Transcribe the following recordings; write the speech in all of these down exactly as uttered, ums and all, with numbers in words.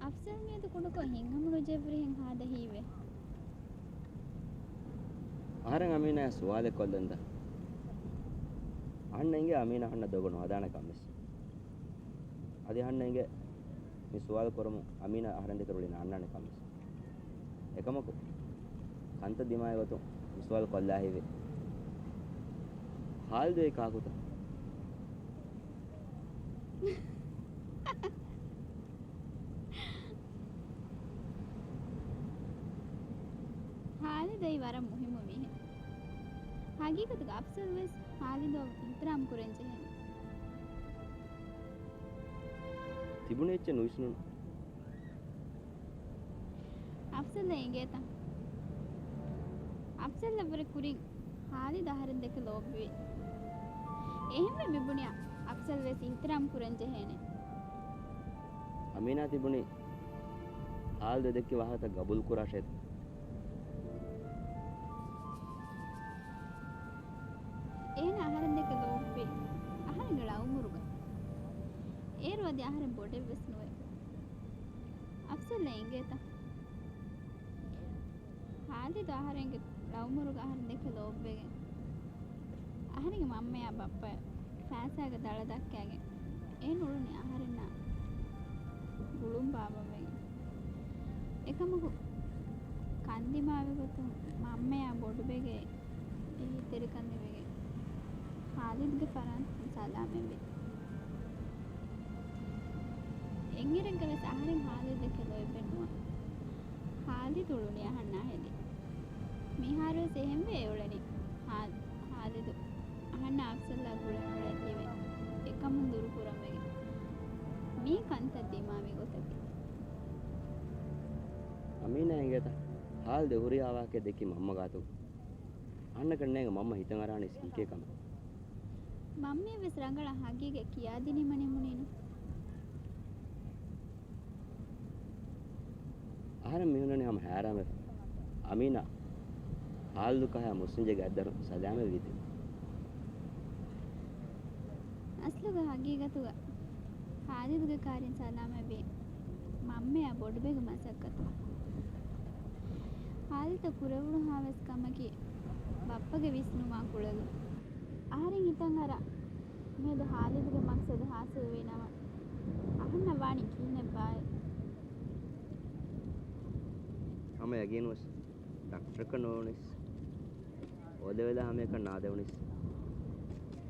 އަފްޒަލް މިއަދު ކުޑަކޮށް ހިތްހަމަނުޖެހިފަހެން ހާދަ ހީވޭ. އަހަރެން އަމީނާއަށް ސުވާލެއް ކޮށްލަންތަ؟ އަހަންނަށް އިނގޭ އަމީނާ އަހަންނަށް ދޮގު ނުހަދާނެ ކަންވެސް. އަދި އަހަންނަށް އިނގޭ މި ސުވާލު ކުރުމުން އަމީނާ އަހަރެން ދެކެ ރުޅި ނާންނާނެ ކަންވެސް. އެކަމަކު، ކަންތައް ދިމާވި ގޮތުން މި ސުވާލު ކޮށްލާ ހީވޭ. ހާލިދު އެއީ ކާކުތަ؟ ހާލިދު އެއީ ވަރަށް މުހިއްމު މީހެއް. ހަގީގަތުގަ އަފްޒަލް ވެސް ހާލިދުއަށް އިހްތިރާމް ކުރަން ޖެހޭނެ. ތިބުނީ އެއްޗެއް ނުވިސްނުނު. އަފްޒަލްއަށް އެނގޭތަ؟ އަފްޒަލްއަށްވުރެ ކުރިން ހާލިދު އަހަރެން ދެކެ ލޯބިވި. އެހެންވެ މިބުނި އަފްޒަލް ވެސް އިހްތިރާމް ކުރަން ޖެހޭނެ. އަމީނާ ތިބުނީ ހާލިދު ދެއްކި ވާހަކަތައް ގަބޫލު ކުރާށޭތަ؟ އޭނަ އަހަރެން ދެކެ ލޯބިވި. އަހަރެންގެ ޅައުމުރުގަ. އޭރު އަދި އަހަރެން ބޮޑެއްވެސް ނުވޭ. އަފްޒަލްއަށް އެނގޭތަ؟ ހާލިދު އަހަރެންގެ ޅައުމުރުގަ އަހަރެން ދެކެ ލޯބިވެގެން، އަހަރެންގެ މަންމަޔާ ބައްޕަޔަށް ފައިސާގެ ދަޅަ ދައްކައިގެން އެހެން އުޅުނީ އަހަރެންނާ ގުޅުން ބާއްވަވެގެން. އެކަމަކު، ކަންދިމާވި ގޮތުން މަންމަޔާ ބޮޑުވެގެން އެހީތެރިކަން ދެވިގެން ހާލިދުގެ ފަރާތުން ސަލާމަތްވި. އެއްއިރެއްގަ ވެސް އަހަރެން ހާލިދު ދެކެ ލޯތްބެއް ނުވާ. ހާލިދު އުޅުނީ އަހަންނާ ހެދި. މިހާރު ވެސް އެހެންވެ އެ އުޅެނީ. ހާ-، ހާލިދު އަހަންނާ އަފްޒަލްއާ ގުޅެން އުޅޭތީވެ އެކަމުން ދުރު ކުރަން ވެގެން. މީ ކަންތައް ދިމާވި ގޮތަކީ. އަމީނާ އެނގޭތަ؟ ހާލިދު ހުރިހާ ވާހަކައެއް ދެއްކީ މަންމަ ގާތުގަ. އަހަންނަކަށް ނޭނގެ މަންމަ ހިތަށް އަރާނީސް ކީކޭ ކަމެއް. މަންމަޔަށް ވެސް ރަނގަޅަށް ހަގީގަތް ކިޔާދިނީމަ ނިމުނީނު. އަހަރެން މިހުންނަނީ ހަމަ ހައިރާންވެފަ. އަމީނާ ހާލިދު ކަހައި މުސްލިމް ޖެހިގެ އަތްދަރުން ސަލާމަތްވީތީ. އަސްލުގަ ހަގީގަތުގަ ހާލިދުގެ ކާރިން ސަލާމަތްވީ މަންމަޔާ ބޮޑުބެގެ މަސައްކަތުން. ހާލިދަށް ކުރެވުނުހާވެސް ކަމަކީ ބައްޕަގެ ވިސްނުމާ ކުޅެލުން. އަހަރެން ހިތަށް އަރާ މިއަދު ހާލިދުގެ މަޤްޞަދު ހާސިލްވީ ނަމަ، އަހަންނަށް ވާނީ ކިހިނެއްބާއޭ؟ ހަމަ ޔަގީނުވެސް ޑޮކްޓަރަކަށް ނުވެވުނީސް، އޯލެވެލާ ހަމައެކަނި ނާދެވުނީސް،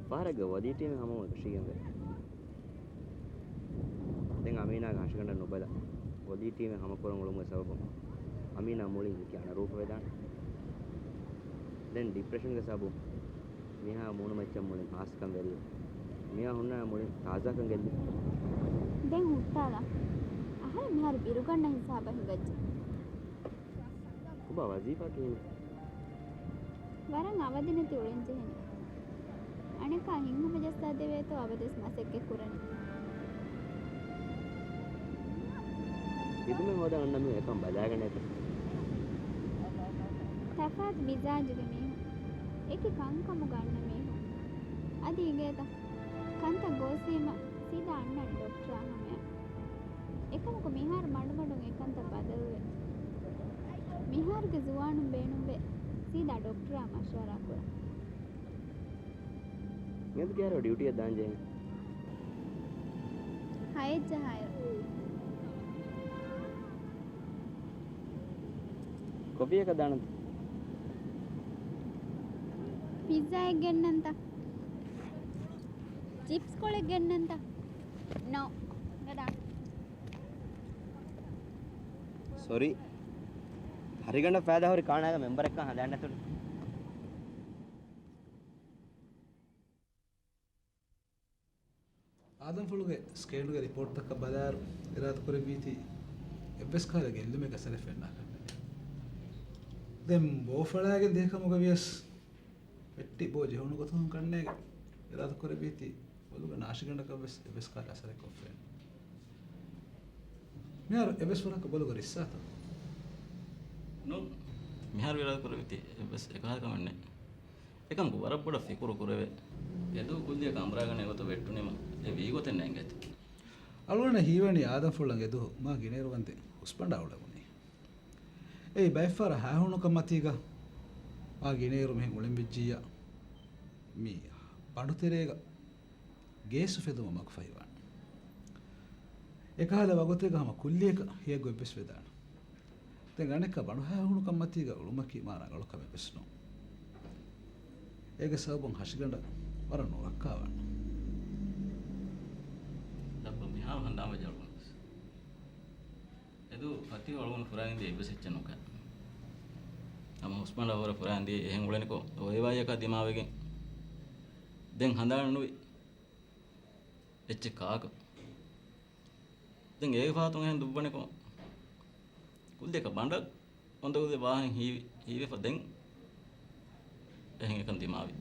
ފަހަރެއްގަ ވޮލީ ޓީމެއް ހަމަވުން އެކަށީގެންވޭ. ދެން އަމީނާގެ ހަށިގަނޑަށް ނުބަލާ، ވޮލީ ޓީމެއް ހަމަކުރަން އުޅުމުގެ ސަބަބުން އަމީނާ މުޅިން ހިތް އަނަރޫފަވެދާނެ. ދެން ޑިޕްރެޝަންގެ ސަބަބުން މިހާ މޫނުމައްޗަށް މުޅިން ހާސްކަން ވެރިވެ، މިހާ ހުންނާނެ މުޅިން ތާޒާކަން ގެއްލި. ދެން ހުއްޓާލާ. އަހަރެން މިހާރު ބިރުގަންނަ ހިސާބަށް ހިނގައްޖެ. ކޮބާ ވަޒީފާ ކިހިނެއް؟ ވަރަށް އަވަދިނެތި އުޅެން ޖެހެނީ. އަނެއްކާ ހިތްހަމަޖައްސާދެވޭތޯ އަބަދުވެސް މަސައްކަތް ކުރަނީ. ޚިދުމަތް ހޯދަން އަންނަ މީހުން އެކަން ބަލާގަނޭތަ؟ ތަފާތު މިޒާޖުގެ މީހުން، އެކި ކަންކަމުގަ އަންނަ މީހުން. އަދި އިނގޭތަ؟ ކަންތައް ގޯސްވީމަ ސީދާ އަންނާނެ ޑޮކްޓަރާ ހަމަޔަށް. އެކަމަކު މިހާރު މަޑުމަޑުން އެކަންތައް ބަދަލުވޭ. މިހާރުގެ ޒުވާނުން ބޭނުންވޭ ސީދާ ޑޮކްޓަރާ މަޝްވަރާ ކުރަން. މިއަދު ކިހާރަ ޑިއުޓީއަށް ދާން ޖެހޭ؟ ހައެއް ޖަހާއިރު. ކޮފީއަކަށް ދާނަންތަ؟ ޕިއްޒާއެއް ގެންނަންތަ؟ ޗިޕްސް ކޮޅެއް ގެންނަންތަ؟ ނޯ. ގަދާ. ސޮރީ. ހަށިގަނޑަށް ފައިދާ ހުރި ކާނާގެ މެމްބަރެއްކަން ހަނދާން ނެތުނު. އާދަމްފުޅުގެ ސްކޭންގެ ރިޕޯޓްތަކަށް ބަލާއިރު، އިރާދަކުރެއްވީތީ އެއްވެސް ކަހަލަ ގެއްލުމެއްގެ އަސަރެއް ފެންނާކަށް ނެތް. ދެން ބޯ ފަޅާގެން ދިޔަ ކަމުގަ ވިޔަސް، ވެއްޓި ބޯ ޖެހުނު ގޮތުން ކަންނޭގެ އިރާދަކުރެއްވީތީ ބޮލުގެ ނާށިގަނޑަކަށް ވެސް އެއްވެސް ކަހަލަ އަސަރެއް ކޮށްފައެއް ނުވޭ. މިހާރު އެއްވެސް ވަރަކަށް ބޮލުގަ ރިއްސާތަ؟ ނޫން. މިހާރު އިރާދަކުރެއްވީތީ އެއްވެސް އެކަހަލަ ކަމެއް ނެތް. އެކަމަކު ވަރަށް ބޮޑަށް ފިކުރު ކުރެވޭ. އެދުވަހު ކުއްލިއަކަށް އަނބުރާގަނޭ ގޮތަށް ވެއްޓުނީމަ އެ ވީ ގޮތެއް ނޭނގޭތަ؟ އަޅުގަނޑަށް ހީވަނީ އާދަމްފުޅުން އެދުހު މާ ގިނައިރު ވަންދެން ހުސްބަނޑާ އުޅެވުނީ. އެއީ ބައެއްފަހަރަށް ހައިހޫނުކަންމަތީގަ މާ ގިނައިރު މިހެން އުޅެން ވެއްޖިއްޔާ، މި ބަނޑުތެރޭގަ ގޭސް އުފެދުމަށް މަގުފަހިވާނެ. އެކަހަލަ ވަގުތެއްގަ ހަމަ ކުއްލިއަކަށް ހިޔަ ގޮތްވެސް ވެދާނެ. ދެން އަނެއްކާ ބަނޑުހައިހޫނުކަންމަތީގަ އުޅުމަކީ މާ ރަނގަޅު ކަމެއް ވެސް ނޫން. އޭގެ ސަބަބުން ހަށިގަނޑަށް ވަރަށް ނުރައްކާވާނެ. ލައްބަ މިހާރު ހަނދާން ވެއްޖެ އަޅުގަނޑު ވެސް. އެދު ފަތިހު އަޅުގަނޑު ފުރާން ދިޔަ އެއްވެސް އެއްޗެއް ނުކާ. ހަމަ ހުސްބަނޑާ ހުރެ ފުރާން ދިޔަ އެހެން އުޅެނިކޮށް އޮއިވާއަކާ ދިމާވެގެން ދެން ހަނދާން ނުވި އެއްޗެއް ކާކަށް. ދެން އޭގެ ފަހަތުން އެހެން ދުއްވަނިކޮށް، ކުއްލިއަކަށް ބަނޑަށް އޮނދަގުލެ ވާހެން ހީވި، ހީވެފަ ދެން އެހެން އެކަން ދިމާވި.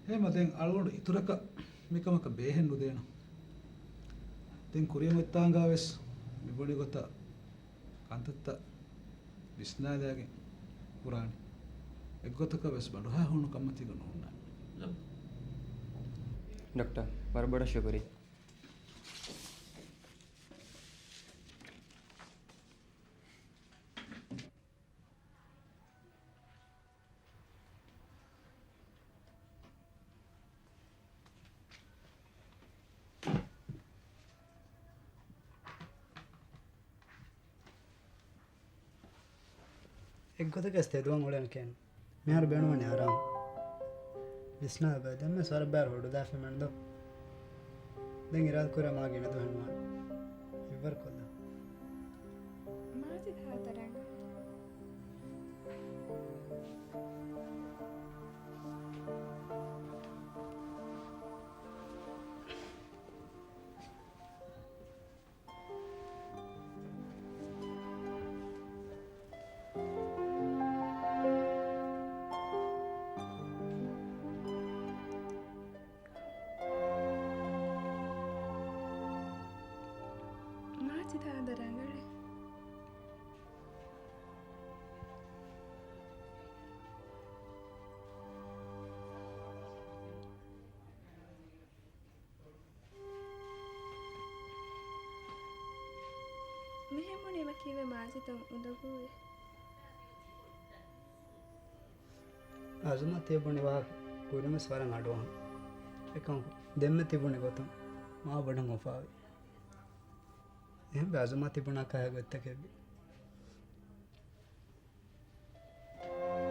ހޭމަ، ދެން އަޅުގަނޑު އިތުރަކަށް މިކަމަކަށް ބޭހެއް ނުދޭނަން. ދެން ކުރިއަށް އޮތްތާނގާ ވެސް މި ބުނި ގޮތަށް ކަންތައްތައް ވިސްނާލާގެން ކުރާނެ. އެއްގޮތަކަށް ވެސް ބަނޑުހައިހޫނު ކަންމަތީގަ ނޯންނާނެ. ޑޮކްޓަރ، ވަރަށް ބޮޑަށް ޝުކުރިއްޔާ. އެއްގޮތަކަސް ތެދުވަން އުޅެން ކެން. މިހާރު ބޭނުންވަނީ އަރާމް. ވިސްނާބަ ދެންމެ ސަރަބާރު ހޮޑުލާފެމެން ދޯ. ދެން އިރާދަކުރޭ މާ ގިނަ ދުވަހެއް ނުވާން. ހިއްވަރު ކޮށްލާ. މާޖިދް ހާދަ ރަނގަޅު. މާޖިދާ އަދަ ރަނގަޅޭ. މިހެން ބުނީމަ ކީއްވެ މާޖިދު އުނދަގޫވޭ؟ އަޒުމާ ތިޔަ ބުނި ވާހަކަ ކުރިންވެސް ވަރަށް އަޑުއަހަން. އެކަމަކު ދެންމެ ތިބުނި ގޮތުން މާ ބޮޑަށް އުފާވި. އެހެންވެ އަޒުމާ ތިބުނާ ކަހަލަ ގޮތްތަކެއްވި.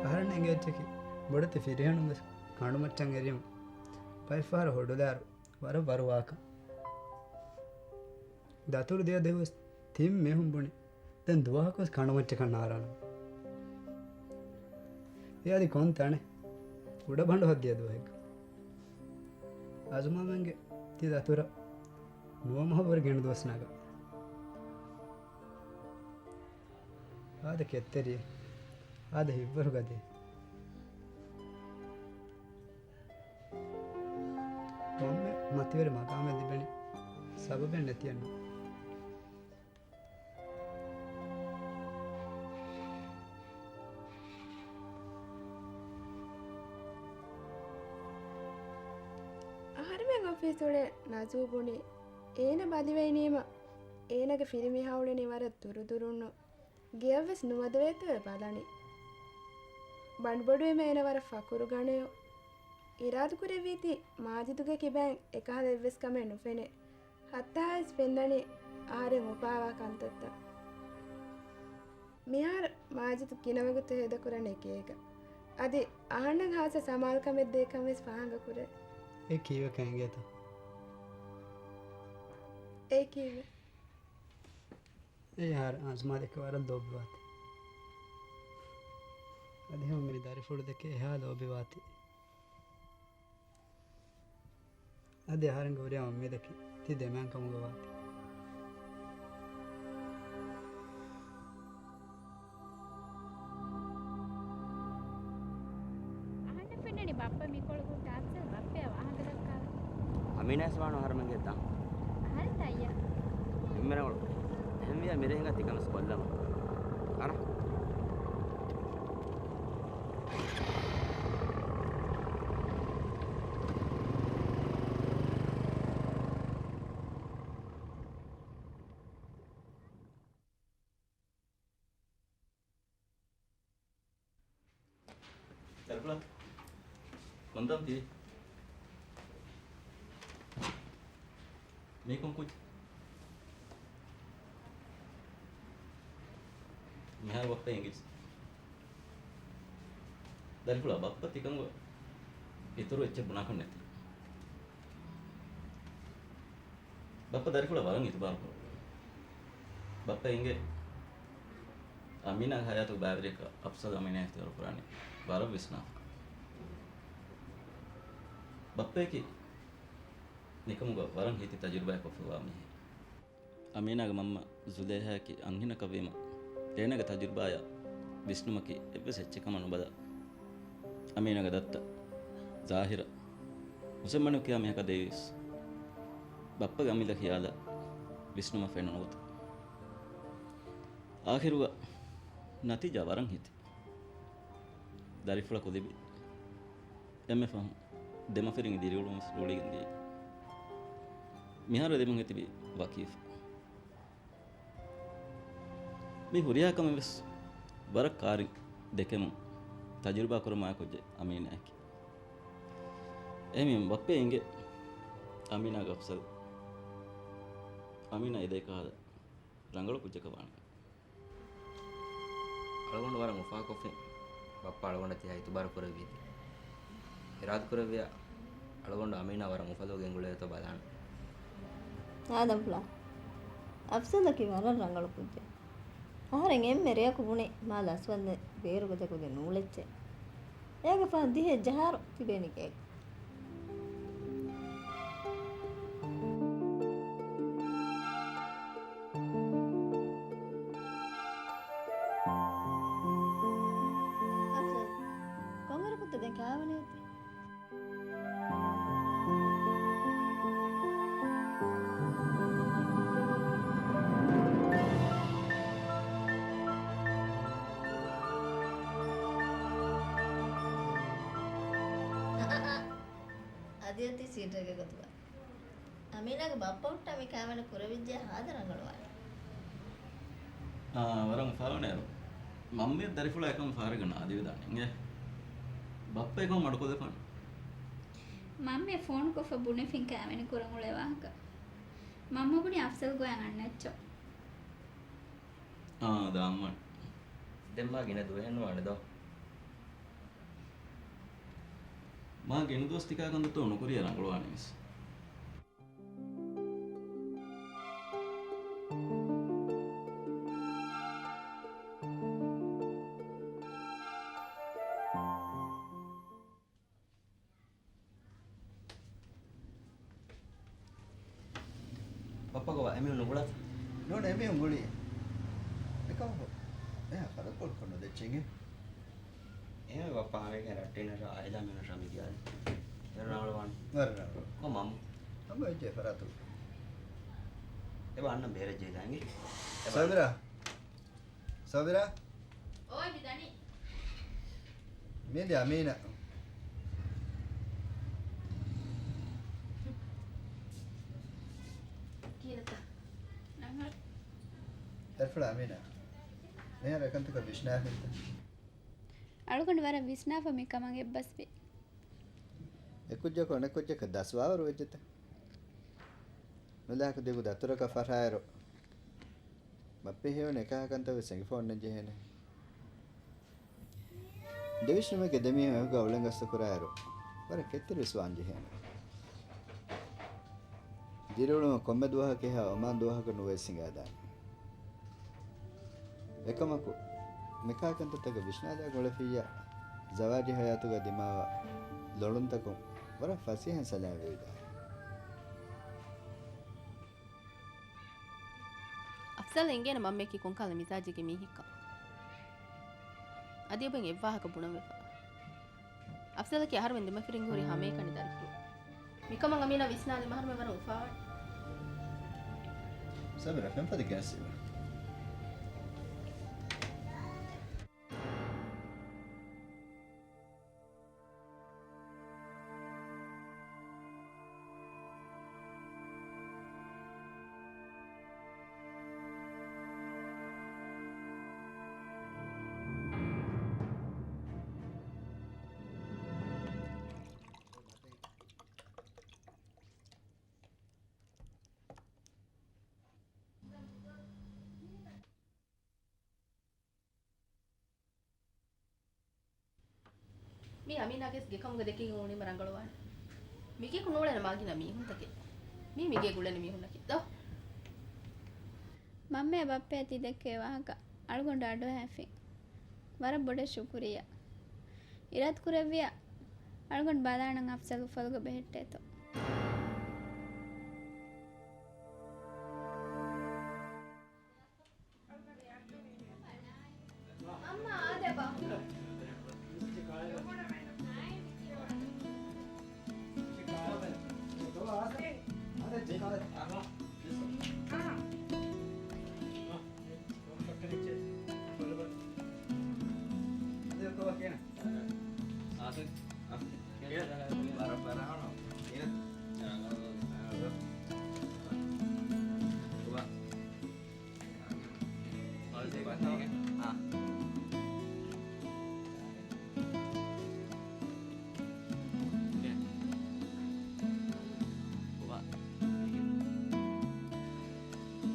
އަހަރެން އެނގޭ އެއްޗަކީ ބޮޑެތި ފިރިހެނުން ވެސް ކަނޑުމައްޗަށް އެރިޔުން ބައެއްފަހަރަށް ހޮޑުލާއިރު ވަރަށް ވަރު ވާކަން. ދަތުރު ދިޔަ ދުވަހު ވެސް ތިން މީހުން ބުނި ދެން ދުވަހަކުވެސް ކަނޑުމައްޗަކަށް ނާރާނަން. އެ އަދި ކޮން ތަނެއް؟ ކުޑަ ބަނޑު ހައްދިޔަ ދުވަހެއްގަ. އަޒުމާމެންގެ ތި ދަތުރަށް ނުވަ މަހަށްވުރެ ގިނަ ދުވަސް ނަގާ. އާދެ ކެތްތެރިއެއް. އާދެ ހިއްވަރު ގަދައެއް. ކޮންމެ މަތިވެރި މަގާމެއް ލިބެނީ ސަބަބެއް ނެތިއެއްނު. އަހަރެމެން އޮފީސް އުޅޭ ނަޒޫ ބުނި، އޭނަ ބަލިވެއިނީމަ އޭނަގެ ފިރިމީހާ އުޅެނީ ވަރަށް ދުރުދުރުންނު. ގެޔަށްވެސް ނުވަދެވޭތޯއޭ ބަލަނީ. ބަނޑުބޮޑުވީމަ އޭނަ ވަރަށް ފަޤުރު ގަނެޔޯ. އިރާދަކުރެއްވީތީ މާޖިދުގެ ކިބައިން އެކަހަލަ އެއްވެސް ކަމެއް ނުފެނޭ. ހައްތާވެސް ފެންނަނީ އަހަރެން އުފާވާ ކަންތައްތައް. މިހާރު މާޖިދު ގިނަވަގުތު ހޭދަކުރަނީ ގޭގަ. އަދި އަހަންނަށް ހާއްސަ ސަމާލުކަމެއް ދޭކަން ވެސް ފާހަގަކުރޭ. އެ ކީއްވެކަން އެނގޭތަ؟ އެ ކީއްވެ؟ އެ އަހަރެން އަޒުމާ ދެކެ ވަރަށް ލޯބިވާތީ. އަދި ހަމަ މި ދަރިފުޅު ދެކެ އެހާ ލޯބިވާތީ. އަދި އަހަރެންގެ ހުރިހާ އުއްމީދަކީ ތި ދެމެން ކަމުގަ ވާތީ. އަހަންނަށް ފެންނަނީ ބައްޕަ މިކޮޅު ގުންތަ އަފްޒަލް ބައްޕަޔާ ވާހަކަ ދައްކާލަން. އަމީނާވެސް ވާނު އަހަރެމެންގެ ތާ. އަހަރެން ތައްޔާ. އެންމެ ރަނގަޅު. އެހެންވިޔާ މިރޭ ހިނގާ ތިކަންވެސް ކޮށްލަމު. އަރަ. ދަރިފުޅާ، ކޮންތާ ތިބީ؟ މީ ކޮން ކުއްޖެއް؟ މިހާރު ބައްޕަ އެނގިއްޖެ. ދަރިފުޅާ، ބައްޕަ ތިކަމުގަ އިތުރު އެއްޗެއް ބުނާކަށް ނެތި. ބައްޕަ ދަރިފުޅަށް ވަރަށް އިތުބާރު ކުރޭ. ބައްޕަ އެނގޭ އަމީނާގެ ހަޔާތުގެ ބައިވެރިޔަކަށް އަފްސަލް އަމީނާ އިޚްތިޔާރު ކުރާނީ ވަރަށް ވިސްނާފަ. ބައްޕަޔަކީ ނިކަމުގަ ވަރަށް ހިތި ތަޖުރިބާއެއް ކޮށްފައިވާ މީހެއް. އަމީނާގެ މަންމަ ޒުލޭހާއަކީ އަންހެނަކަށްވީމަ، އޭނާގެ ތަޖުރިބާއާ ވިސްނުމަކީ އެއްވެސް އެއްޗެއް ކަމަށް ނުބަލާ، އަމީނާގެ ދައްތަ ޒާހިރަށް ހުސެންމަނިކު ކިޔާ މީހަކަށް ދެވީސް، ބައްޕަގެ އަމިއްލަ ޚިޔާލާ ވިސްނުމަށް ފެނުނު ގޮތަށް. އާޚިރުގަ ނަތީޖާ ވަރަށް ހިތި. ދަރިފުޅަކު ލިބި އެންމެ ފަހުން ދެމަފިރިންގެ ދިރިއުޅުމުން ވެސް ރުޅިގެން ދިޔައީ. މިހާރު އެދެމުން އެތިބީ ވަކީފު. މި ހުރިހާ ކަމެއް ވެސް ވަރަށް ކާރިން ދެކެމުން ތަޖުރިބާ ކުރަމާ ކުއްޖެއް އަމީނާއަކީ. އެހެންވީމަ ބައްޕަ އެނގޭ އަމީނާގެ އަފްސަލް އަމީނާ އެދޭ ކަހަލަ ރަނގަޅު ކުއްޖަކަށް ވާނެ. އަޅުގަނޑު ވަރަށް އުފާކޮށްފިން. ބައްޕަ އަޅުގަނޑަށް ތިހާ އިތުބާރު ކުރެއްވީތީ. އިރާދަކުރެއްވިއްޔާ އަޅުގަނޑު އަމީނާ ވަރަށް އުފަލުވެ ގެންގުޅޭތޯ ބަލާނަން. އާދަމްފުޅާ، އަފްޒަލަކީ ވަރަށް ރަނގަޅު ކުއްޖެއް. އަހަރެން އެންމެ ރެޔަކު ބުނި މާލެ އަސްވަންދެން ބޭރުގަދަކުގެ ނޫޅެއްޗެއް. އޭގެ ފަހުން ދިހަ އެއް ޖަހާއިރު ތިބޭނީ ގޭގަ. އަފްޒަލް، ކޮންއިރަކުތަ ދެން ކާވެނި އޮތީ؟ އަދި އޮތީ ސީޓެއްގެ ގޮތުގަ. އަމީނާގެ ބައްޕަ ހުއްޓާ މި ކާވެނި ކުރެވިއްޖެ ހާދަ ރަނގަޅުވާނެ. އާ، ވަރަށް އުފާވާނެ އަރު. މަންމިއަށް ދަރިފުޅާ އެކަމަށް ފަހަރެއްގަ ނާދެވިދާނެ އިނގޭ. ބައްޕަ އެކަމަށް މަޑުކޮށްދެފާނެ. މަންމިއަށް ފޯނުކޮށްފަ ބުނެފިން ކާވެނި ކުރަން އުޅޭ ވާހަކަ. މަންމަ ބުނި އަފްޒަލް ގޮޔަށް އަންނަ އެއްޗޮ. އާ، ދާންވާނެ. ދެން މާ ގިނަ ދުވަހެއް ނުވާނެ ދޯ؟ މާ ގިނަ ދުވަސް ތިކާ ކަންތައްތޯ ނުކުރިޔާ ރަނގަޅުވާނެ މިސް. ބައްޕަ ގޮވާ އެމީހުން ނުގުޅާތަ؟ ނޫން، އެމީހުން ގުޅީ. އެކަމަކު އެހާ ފަރަކު ކޮން ނުދެއްޗެއް އިނގޭ. އެހެންވެ ބައްޕަ ހަމައެކަނި ރައްޓެހިންނަށާ އާއިލާ މީހުންނަށާ މި ގިޔާލި. އޭރު ރަނގަޅުވާނެ. ވަރަށް ރަނގަޅު. ކޮ މަންމަ؟ މަންމަ އެއްޗެއް ފަރާތު. އެބަ އަންނަ ބޭރަށް ޖެހިދާނގެ. ސަބިރާ. ސަބިރާ. އޯއް މި ދަނީ. މީދި އަމީނާ. ކީރަތަ؟ ރަނގަޅު. ދަރިފުޅާ އަމީނާ. މިހާރު އެކަންތަކަށް ވިސްނާފިންތަ؟ އަޅުގަނޑު ވަރަށް ވިސްނާފަ މި ކަމަށް އެއްބަސްވި. އެކުއްޖަކު އަނެއްކުއްޖަކަށް ދަސްވާވަރު ވެއްޖެތަ؟ ނުލާކު ދިގު ދަތުރަކަށް ފަށާއިރު، ބައްޕަ ހެޔޮން އެކަހަލަ ކަންތައް ވެސް އެނގިފަ އޮންނަން ޖެހޭނެ. ދެވިސްނުމެއްގެ ދެމީހުން އެކުގަ އުޅެން ގަސްތު ކުރާއިރު، ވަރަށް ކެތްތެރިވެސް ވާން ޖެހޭނެ. ދިރިއުޅުމަށް ކޮންމެ ދުވަހަކު އެހާ އޮމާން ދުވަހަކަށް ނުވެސް ހިނގާދާނެ. އެކަމަކު، މިކާ ކަންތައްތަކަށް ވިސްނާލާ ގުޅެފިއްޔާ، ޒަވާޖީ ހަޔާތުގަ ދިމާވާ ލޮޅުންތަކުން ވަރަށް ފަސޭހައިން ސަލާމަތްވެވިދާނެ. އަފްޒަލް އެނގޭނެ މަންމައަކީ ކޮންކަހަލަ މިޒާޖެއްގެ މީހެއްކަން. އަދި އެބައިން އެއްވާހަކަ ބުނަން ވެފަ. އަފްޒަލަކީ އަހަރުމެން ދެމަފިރިންގެ ހުރި ހަމައެކަނި ދަރިފުޅު. މިކަމަށް އަމީނާ ވިސްނާލީމަ އަހަރުމެން ވަރަށް އުފާވާނެ. ސަބިރާ، ފެންފަދަ ގެނެސްދީމަ. މީ އަމީނާގެ ގެކަމުގަ ދެކިގެން އުޅުނީމަ ރަނގަޅުވާނެ. މިގެއަކު ނޫޅޭނެ މާގިނަ މީހުންތަކެއް. މީ މިގޭގަ އުޅެނި މީހުންނަކީ. ދޯ. މަންމައާ ބައްޕައާ ތި ދެކޭ ވާހަކަ އަޅުގަނޑު އަޑުއަހާފިން. ވަރަށް ބޮޑަށް ޝުކުރިއްޔާ. އިރާދަ ކުރެއްވިއްޔާ، އަޅުގަނޑު ބަލާނަން އަފްޒަލް އުފަލުގަ ބެހެއްޓޭތޯ. މަންމަ އާދެބަ.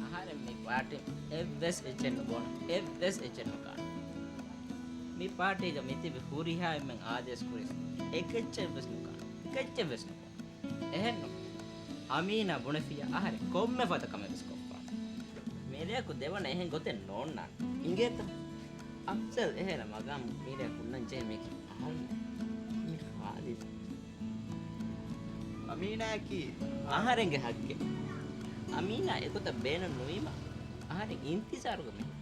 އަހަރެން މި ޕާޓީ އެއްވެސް އެއްޗެއް ނުބޯނު، އެއްވެސް އެއްޗެއް ނުކާނު. މި ޕާޓީގަ މިތިބި ހުރިހާ އެންމެން އާދޭސް ކުރިސް އެކެއްޗެއްވެސް ނުކާނު، އެކެއްޗެއްވެސް ނުކާނު. އެހެންނު، އަމީނާ ބުނެފިއްޔާ އަހަރެން ކޮންމެ ފަދަ ކަމެއް ވެސް ކޮށްފާނެ. މިރެއަކު ދެވަނަ އެހެން ގޮތެއް ނޯންނާނެ. އިނގޭތަ؟ އަފްޒަލް އެހެނަ މަގާމު މިރެއަކު ހުންނަން ޖެހޭ މީހަކީ އަހަރުމެން. މީ ޚާލިދު. އަމީނާއަކީ އަހަރެންގެ ހައްގެއް. އަމީނާ އެގޮތަށް ބޭނުން ނުވީމަ އަހަރެން އިންތިޒާރުގަ މެނު.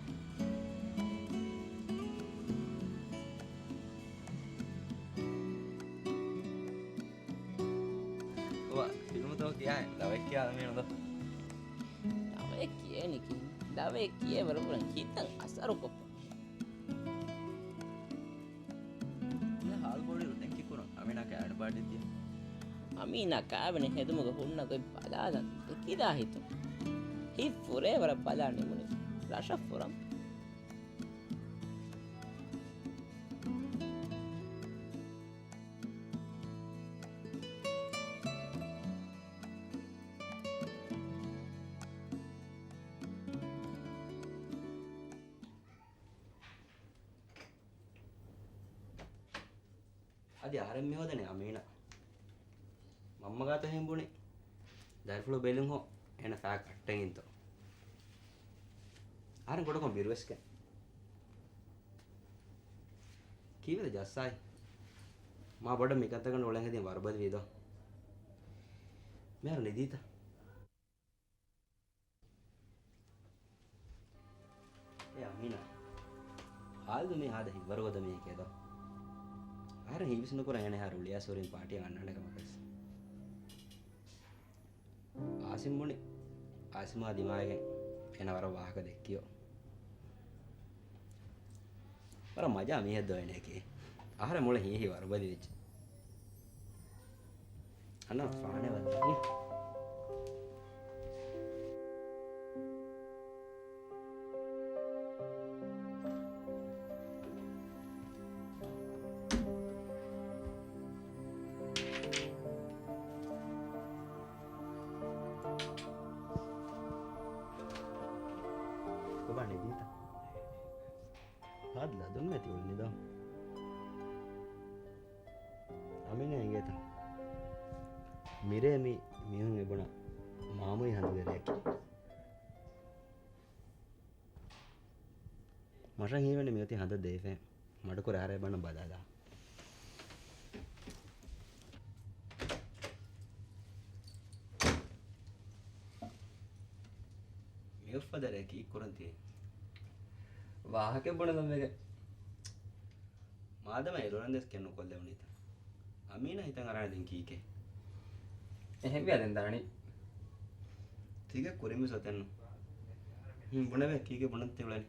އޮވާ، ފިލްމުތަކު ކިޔާހެން ލަވައެއް ކިޔާ އަމީނު ދޯ. ލަވައެއް ކިޔޭނެ ކިހިނެއް؟ ލަވައެއް ކިޔޭ ވަރަށް ކިތަން އަސަރުކޮށްފަ. މި ހާލް ބޮޑިލު ދެން ކިކުރަން؟ އަމީނާ ކާވެނި ޕާޓީ ތިޔަ. އަމީނާ ކާވެނި ހެދުމުގަ ހުންނަ ގޮތް ބަލާލަން ދެކިލާ ހިތުން. ހިތް ފުރޭ ވަރަށް ބަލާ ނިމުނީ ރަށަށް ފުރަން. އަދި އަހަރެން މި ހޯދަނީ އަމީނާ. މަންމަ ގާތު ހެނބުނީ ދަރިފުޅު ބެލުން ހޯ އޭނަ ފައި ކައްޓަން އިންތޯ. އަހަރެން ގޮޑަކޮށް ބިރުވެސްކަން. ކީއްވެތަ ޖައްސާއި؟ މާ ބޮޑަށް މިކަންތަކަށް އުޅެން ހެދީ ވަރުބަލި ވީދޯ. މިހާރު ނިދީތަ؟ އޭ އަމީނާ، ޚާލިދު މީ ހާދަ ހިތްވަރުގަދަ މީހެކޭ ދޯ. އަހަރެން ހީވެސް ނުކުރަން އޭނަ ހާ ރުޅިއައިސް ހުރީ ޕާޓީއަށް އަންނާނެ ކަމަކަށް. އާސިމް ބުނި، އާސިމާ ދިމާވެގެން އޭނަ ވަރަށް ވާހަކަ ދެއްކިޔޯ. ވަރަށް މަޖާ މީހެއް ދޯ އޭނައަކީ. އަހަރެން މުޅި ހީހީ ވަރުބަލި ވެއްޖެ. އަންނަ ފާނެ ވައްދާ. ކޮބާ ނިދީތަ؟ ހާދަ ލަދުން މެތި އުޅެނީ ދޯ. އަމީނާ އެނގޭތަ؟ މިރޭ މި މީހުން އެބުނަ މާމުއި ހަނދުގެ ރެއަކީ. މަށަށް ހީވަނީ މިއޮތީ ހަނދަށް ދޭފައި. މަޑުކުރެ އަހަރެން ބަންނަ ބަލާލާ. މިއުފަދަރޭ ކީއްކުރަން ތި؟ ވާހަކަ ބުނެލަން ވެގެން. މާދަމާ އިރުރަން ދެސް ކެން ނުކޮށްލެވުނީތަ؟ އަމީނާ ހިތަށް އަރާނެ ދެން ކީކޭ؟ އެހެންވިޔާ ދެން ދާނީ. ތިގެ ކުރިން މިސް އޮތެއްނު. ހުން، ބުނެވޭ، ކީކޭ ބުނަން ތި އުޅެނީ؟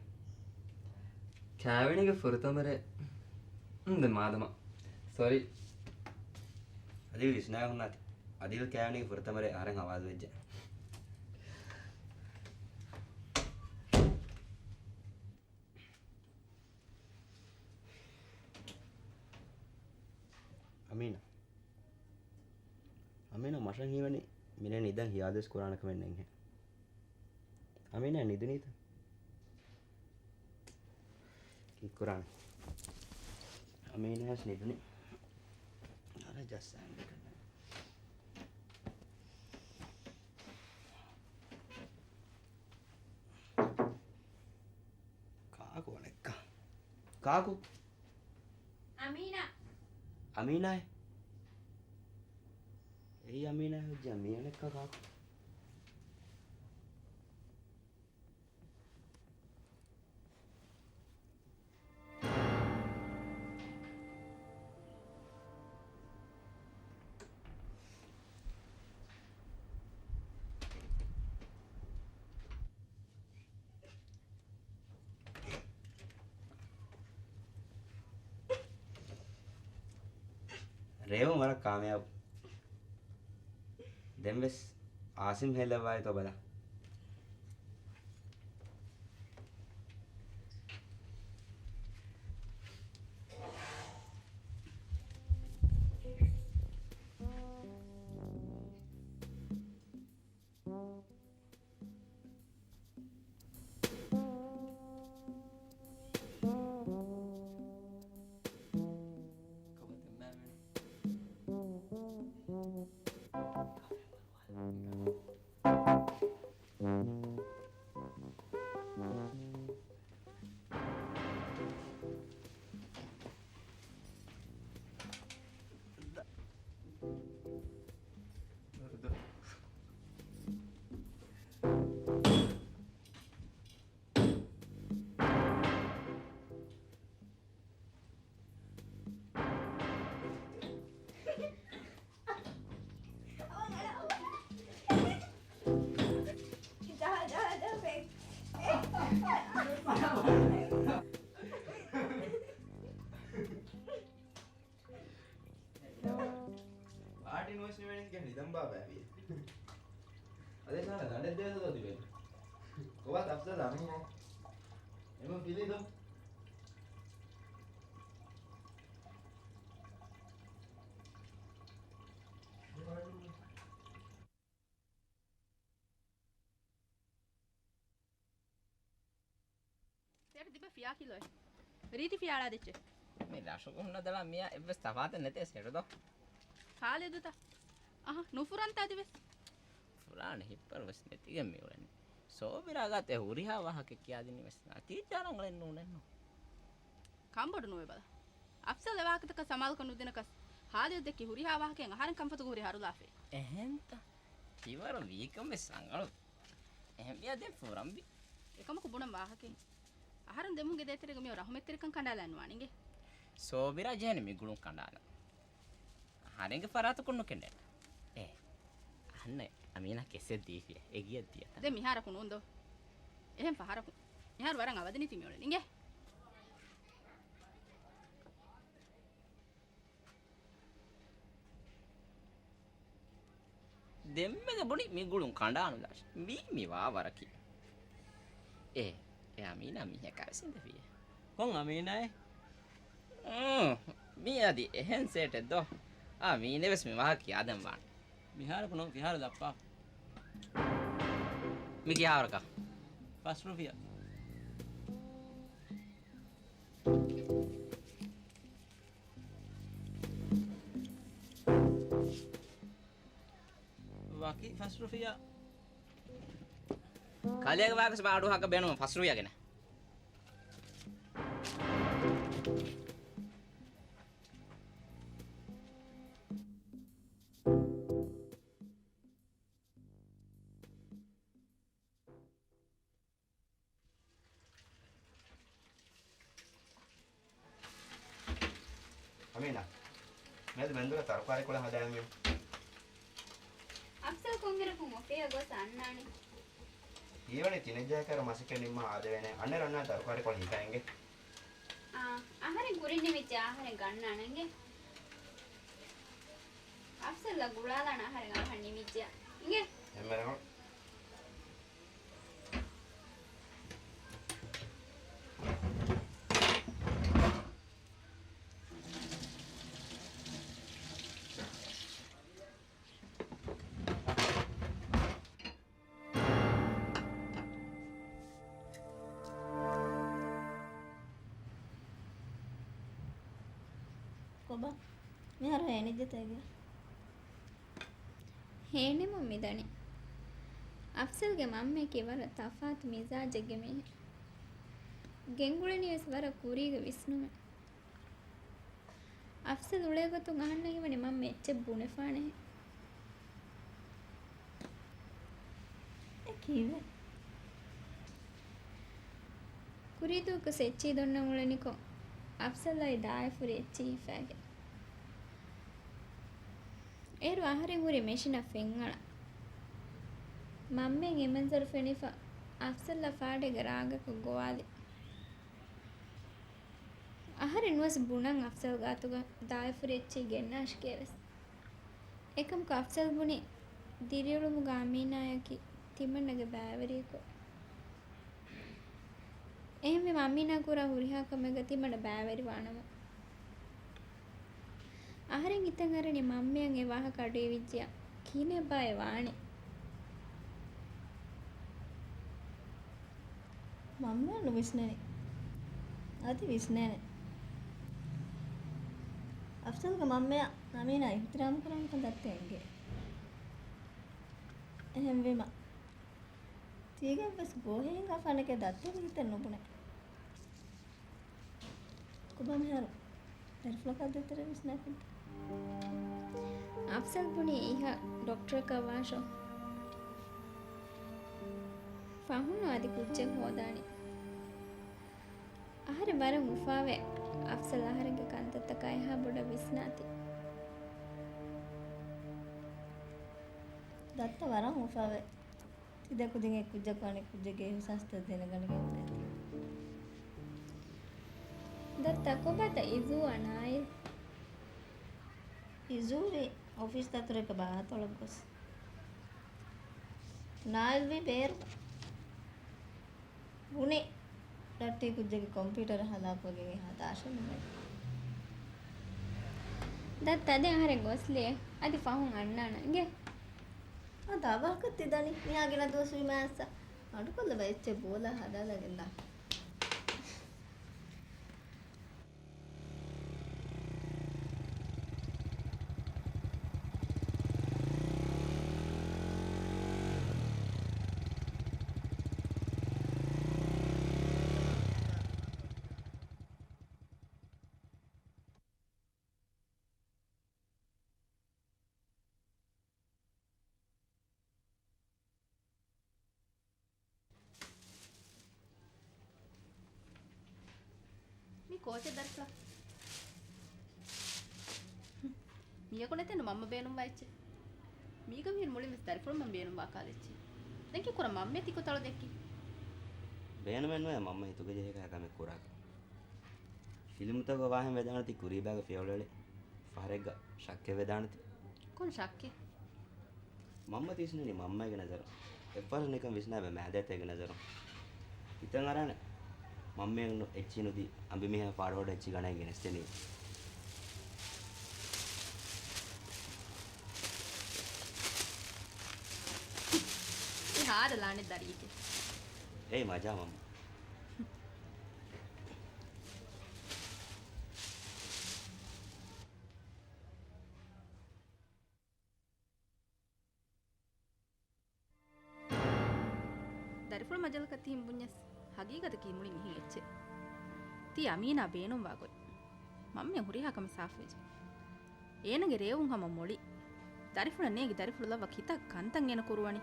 ކާވެނީގެ ފުރަތަމަ ރޭ. ހުން، ދެން މާދަމާ. ސޮރީ. އަދި ވިސްނާ ހުންނާތި. އަދިލް ކާވެނީގެ ފުރަތަމަ ރޭ އަހަރެން ހަވާލު ވެއްޖެ. އަމީނާ. އަމީނާ މަށަށް ހީވަނީ މިރޭ ނިދަން ހިޔާލުވެސް ކުރާނެ ކަމެއް ނެތްހެން. އަމީނާ ނިދުނީތަ؟ ކީއްކުރާނެ؟ އަމީނާވެސް ނިދުނީ. ޖައްސާން. ކާކު އަނެއްކާ؟ ކާކު؟ އަމީނާ. އަމީނާއޭ؟ އެއީ އަމީނާ ހުއްޖާ މީ އަނެއްކާ ކާކު؟ ރޭވުން ވަރަށް ކާމިޔާބު. ދެންވެސް އާސިމް ހޭލައްވާއިތޯ ބަލަ. ޕާޓީ ނުވެސް ނިމެނީސް ގެ ނިދަން ބާބާ ވީ. އަދެ ސާނަ ދަނޑެއް ދޭތޯ ތިބެ. ކޮބާ ތަފްސަލް އަމީނާ؟ އެމަ ފިލީ ދޯ. ސޭޓު ތިބެ ފިޔާ ކިލޯއެއް. ރީތި ފިޔާޅާ ދެއްޗެއް. މި ރަށުގަ ހުންނަ ދަޅާ މިޔާ އެއްވެސް ތަފާތެއް ނެތޭ ސޭޓު ދޯ. ހާލެއް ދޫތަ؟ އަހަ، ނުފުރަންތާ ތިވެސް. ފުރާނެ ހިއްޕަރު ވެސް ނެތިގެން މި އުޅެނީ. ސޯބިރާ ގާތެ ހުރިހާ ވާހަކަ ކިޔާދިނީ ވެސް ނަތީޖާ ރަނގަޅެއް ނޫނެއްނު. ކަންބޮޑު ނުވެ ބަލަ. އަފްސަލް އެވާހަކަތަކަށް ސަމާލުކަން ނުދިނަކަސް، ހާލިދު ދެއްކި ހުރިހާ ވާހަކައެއް އަހަރެން ކަންފަތުގަ ހުރި ހަރުލާފައި. އެހެންތަ؟ ތިވަރު ވީކަން ވެސް ރަނގަޅު. އެހެންވިޔާ ދެން ފުރަންވީ. އެކަމަކު ބުނަން ވާހަކައެއް. އަހަރެން ދެމުންގެ ދޭތެރޭގަ މިއޮ ރަހުމަތްތެރިކަން ކަނޑާލާން ނުވާނެ އިނގޭ. ސޯބިރާ ޖެހެނީ މި ގުޅުން ކަނޑާލަން. އަހަރެންގެ ފަރާތަކުން ނުކެނޑޭނެ. އޭ، އަހަންނަށް އަމީނާ ކެއްސެއް ދީފިޔޭ. އެ ގިޔަށް ދިޔަތަ؟ ދެން މިހާރަކު ނޫން ދޯ. އެހެން ފަހަރަކު. މިހާރު ވަރަށް އަވަދިނީ ތި މިއުޅެނީ އިނގޭ. ދެންމެގެ ބުނި މި ގުޅުން ކަނޑާނުލާށި. މީ މި ވާ ވަރަކީ. އޭ، އެ އަމީނާ މީހަކާ ވެސް އިނދެފިޔޭ. ކޮން އަމީނާއޭ؟ އުނ، މީ އަދި އެހެން ސޭޓެއް ދޯ. އާ، މީނެ ވެސް މި ވާހަކަ ކިޔާދެން ވާނެ. މިހާރަކު ނޫން ފިހާރަ ދައްޕާ. މި ކިހާވަރަކަށް؟ ފަސް ރުފިޔާ. ވަކި ފަސް ރުފިޔާ. ކަލޭގެ ވާހަކަ ބާޑު ހަކަ ބޭނުމަށް ފަސް ރުފިޔާ ގެނެ. އަމީނާ، މިއަދު މެންދުރަށް ތަރުކާރި ކުޅަން ހަދާންވީމަ. އަފްސަލް ކޮންއިރަކު އޮފީހަށް ގޮސް އަންނާނީ؟ ހީވަނީ ތިނެއްޖަހަކަށް މަސައްކަތް ނިންމާ އާދެވޭނެ. އަންނައިރު އަންނާނެ ތަރުކާރި ކުޅަން ހިފާ އިނގޭ. އާ، އަހަރެން ކުރިން ނިމިއްޖެ އަހަރެން ގަންނާނަން އިނގޭ. އަފްސަލްއަށް ގުޅާލާނަ އަހަރެން އަވަހަށް ނިމިއްޖެ އިނގޭ. އެންމެ ރަނގަޅު. ކޮބާ؟ މިހާރު ހޭނިއްޖެތަ އޭގެ؟ ހޭނެމުން މިދަނީ. އަފްސަލްގެ މަންމަޔަކީ ވަރަށް ތަފާތު މިޒާޖެއްގެ މީހެއް. ގެންގުޅެނީވެސް ވަރަށް ކުރީގެ ވިސްނުމެއް. އަފްސަލް އުޅޭގޮތުން އަހަންނަށް ހީވަނީ މަންމަ އެއްޗެއް ބުނެފާނެހެން. އެ ކީއްވެ؟ ކުރީދުވަހަކު އެއްޗިހި ދޮންނަން އުޅެނިކޮށް، އަފްސަލްއާއި ދާއިފުރި އެއްޗިހި ހިފައިގެން. އޭރު އަހަރެން ހުރި މެޝިނަށް ފެންއަޅާ. މަންމައަށް އެ މަންޒަރު ފެނިފަ، އަފްސަލްއަށް ފާޑެއްގަ ރާގަކަށް ގޮވާލި. އަހަރެން ނުވެސް ބުނަން އަފްސަލް ގާތުގަ ދާއިފުރި އެއްޗިހި ގެންނާށިކޭވެސް. އެކަމަކު އަފްސަލް ބުނި، ދިރިއުޅުމުގަ އަމީނާއަކީ ތިމަންނަގެ ބައިވެރިއެކު. އެހެންވީމަ އަމީނާ ކުރާ ހުރިހާ ކަމެއްގަ ތިމަންނަ ބައިވެރިވާނަމަ. އަހަރެން ހިތަށް އަރަނީ މަންމައަށް އެ ވާހަކަ އަޑުއިވިއްޖިއްޔާ ކިހިނެއްބާއޭ ވާނީ؟ މަންމައަށް ނުވިސްނެނީ. އަދި ވިސްނޭނެ. އަފްސަލްގެ މަންމައަށް އަމީނާ އިޙްތިރާމް ކުރަން ކަން ދައްތަ އެނގޭ. އެހެންވީމަ، ތީގެއަށްވެސް ގޯހެއް ހިނގާފާނެކޭ ދައްތަގެ ހިތެއް ނުބުނެ. ކޮބާ މިހާރު ދަރިފުޅަކާ ދޭތެރޭ ވިސްނާކަން؟ އަފްސަލް ބުނީ އިހަށް ޑޮކްޓަރަކަށް ވާށޯ. ފަހުން އަދި ކުއްޖެއް ހޯދާނީ. އަހަރެން ވަރަށް އުފާވޭ. އަފްސަލް އަހަރެންގެ ކަންތައްތަކާ އެހާ ބޮޑަށް ވިސްނާތީ. ދައްތަ ވަރަށް އުފާވޭ. ތި ދެ ކުދިން އެއްކުއްޖަކު އަނެއްކުއްޖެއްގެ އިހުސާސްތައް ދެނެގަނެގެން އުޅޭތީ. ދައްތަ ކޮބާތަ އިޒޫއާ ނާއިލް؟ އިޒޫވީ އޮފީސް ދަތުރެއްގަ ބައްހަތޮޅަށް ގޮސް. ނާއިލްވީ ބޭރު. ބުނި، ޑައްޓީ ކުއްޖެއްގެ ކޮމްޕިއުޓަރެއް ހަލާކުވެގެން އެހާ ދާށޭ ނުވޭ. ދައްތަ ދެން އަހަރެން ގޮސްލިޔޭ. އަދި ފަހުން އަންނާނަން އިނގޭ. އާ، ދާ ވާހަކަ ތި ދަނީ. މިހާ ގިނަ ދުވަސް ވީމާ އައްސަ. މަޑުކޮށްލަބަ އެއްޗެއް ބޯލާ ހަދާލަގެން ދާ. މީ ކޯޗެއް ދަރިފުޅަށް؟ މީއަކު ނެތެންނު މަންމަ ބޭނުންވާ އެއްޗެއް. މީގަ މިހިރު މުޅިންވެސް ދަރިފުޅުން މަން ބޭނުންވާ ކާލެއްޗެއް. ދެން ކީއްކުރަން މަންމަ ތިކޮތަޅު ދެއްކި؟ ބޭނުމެއްނުވޭ މަންމަ ހިތުގަ ޖެހޭ ކަމެއް ކުރާކަށް. ފިލިމުތަކުގަ ވާހެން ވެދާނެތީ ކުރީބާގެ ފިޔަވަޅު އެޅި ފަހަރެއްގަ ޝައްކެއް ވެދާނެތީ. ކޮން ޝައްކެއް؟ މަންމަ ތި ވިސްނަނީ މަންމައިގެ ނަޒަރު. އެއްފަހަރު ނިކަން ވިސްނާބަ މާދައިތައްގެ ނަޒަރު. ހިތަށް އަރާނެ މަންމައަށް އެއްޗިހި ނުދީ އަނބިމީހާ ފާޑު ހޯދަ އެއްޗިހި ގަނެ ގެނެސްދެނީ. އެ ހާދަ ލާނެ ދަރީގެ. އޭ މަޖާ މަންމަ. ދަރިފުޅު މަޖަލަކަށް ތިހިން ބުންޏަސް، ހަގީގަތަކީ މުޅި މިހިން އެއްޗެއް. ތީ އަމީނާ ބޭނުންވާ ގޮތް. މަންމަ ހުރިހާ ކަމެއް ސާފުވެއްޖެ. އޭނަގެ ރޭވުން ހަމަ މޮޅި. ދަރިފުޅަށް ނޭގި ދަރިފުޅު ލައްވަ ކިތައް ކަންތައް އޭނަ ކުރުވަނީ.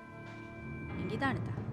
އެނގިދާނެތާ؟